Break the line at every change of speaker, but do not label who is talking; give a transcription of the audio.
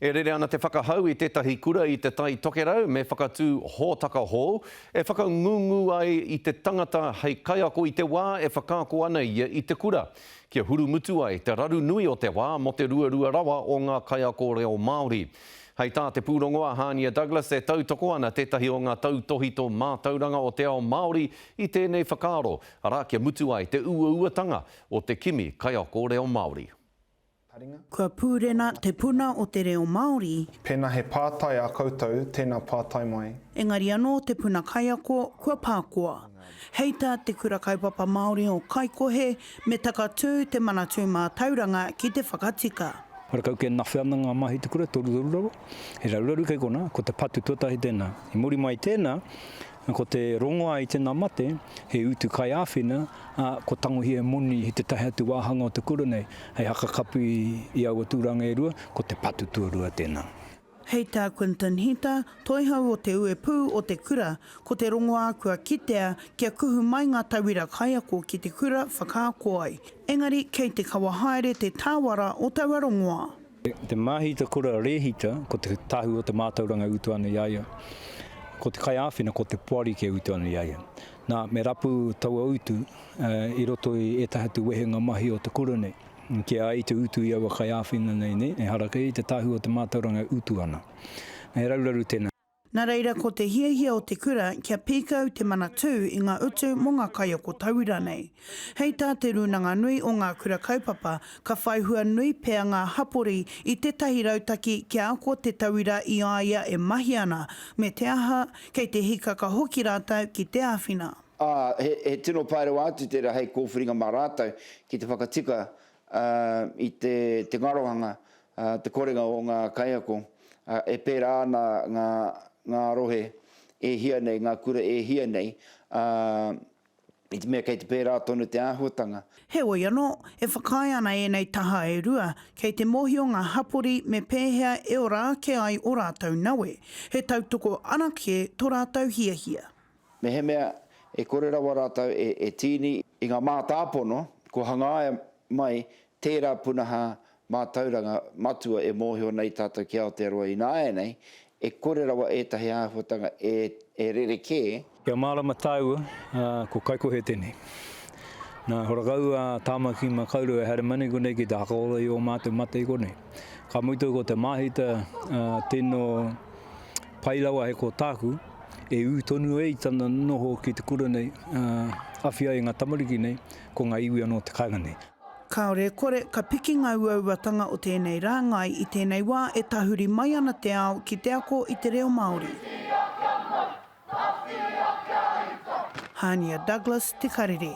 E rere ana te whakahau i tētahi kura i Te Tai Tokerau me whakatū hōtaka hou e whakangungu ai i te tangata hei kaiako i te wā e whakaako ana ia i te kura, kia hurumutu ai te raru nui o te wā mō te ruarua rawa o ngā kaiako reo Māori. Hei tā te pūrongo a Hānia Douglas e tautoko ana tētahi o ngā tautōhito mātauranga o te ao Māori i tēnei whakaaro, arā kia mutu ai te uauatanga o te kimi kaiako reo Māori.
Kua pūrena te puna o te reo Māori.
Pēnā he pātai a koutou, tēnā pātai mai.
Engari anō te puna kaiako kua pākoa. Hei tā Te Kura Kaupapa Māori o Kaikohe, me takatū te Manatū Mātauranga ki te whakatika.
Horekau kē nawhe ana ngā mahi te kura, torutoru rawa. He raruraru kei konā, ko te patu tuatahi tēnā. I muri mai i tēnā, ko te rongoā i tēnā mate, he utu kaiāwhina, ā, kua tangohia e moni i tētahi atu wāhanga o te kura nei, hei hakakapi i aua tūranga e rua, ko te patu tuarua tēnā.
Hei tā Quinton Hita, toihau o te uepū o te kura, ko te rongoā kua kitea kia kuhu mai ngā tauira kaiako ki te kura whakaako ai. Engari kei te kawa haere te tāwara o taua rongoā.
Te māhita kura rēhita, ko te tāhu o te mātauranga e utu ana i a ia. Ko te kaiāwhina, ko te poari kē e utu ana i a ia. Nā, me rapu taua utu i roto i ētahi atu wehenga mahi o te kura nei. Kia ai te utu i aua kaiāwhina nei, nē, ehara kē i te tāhu o te mātauranga e utu ana. He raruraru tēnā.
Nā reira ko te hiahia o te kura kia pīkau te Manatū i ngā utu mō ngā kaiako tauira nei. Hei tā Te Rūnanga Nui o Ngā Kura Kaupapa, ka whai hua nui pea ngā hapori i tētahi rautaki kia ako te tauira i a ia e mahi ana, me te aha, kei te hīkaka hoki rātou ki te āwhina.
Ā, he, he tino pai rawa atu tērā hei kōwhiringa mā rātou ki te whakatika i te, te ngarohanga te korenga o ngā kaiako, e pērā ana ngā, ngā rohe e hia nei, ngā kura e hia nei, ā, i te mea kei te pērā tonu te āhuatanga.
Heoi anō, e whakaae ana ēnei taha e rua, kei te mōhio ngā hapori me pēhea e ora ake ai ō rātou nawe, he tautoko anake tō rātou hiahia.
Mehemea e kore rawa rātou e tīni i ngā mātāpono kua hangaia mai tērā punaha mātauranga matua e mōhio nei tātou ki Aotearoa ināianei, e kore rawa ētahi āhuatanga e rerekē.
Kia mārama tāua, ko Kaikohe tēnei. Nā, horakau a Tāmaki Makaurau e haere mai nei konei ki te hakaora i ō mātou mate i konei. Ka mutu ko te māhita tino pai rawa he ko tāku, e ū tonu ai tana noho ki te kura nei, awhi ai i ngā tamariki nei, ko ngā iwi anō te kāinga nei.
Kāore e kore, ka piki ngā uauatanga o tēnei rāngai i tēnei wā e tahuri mai ana te ao ki te ako i te reo Māori. Hānia Douglas, Te Karere.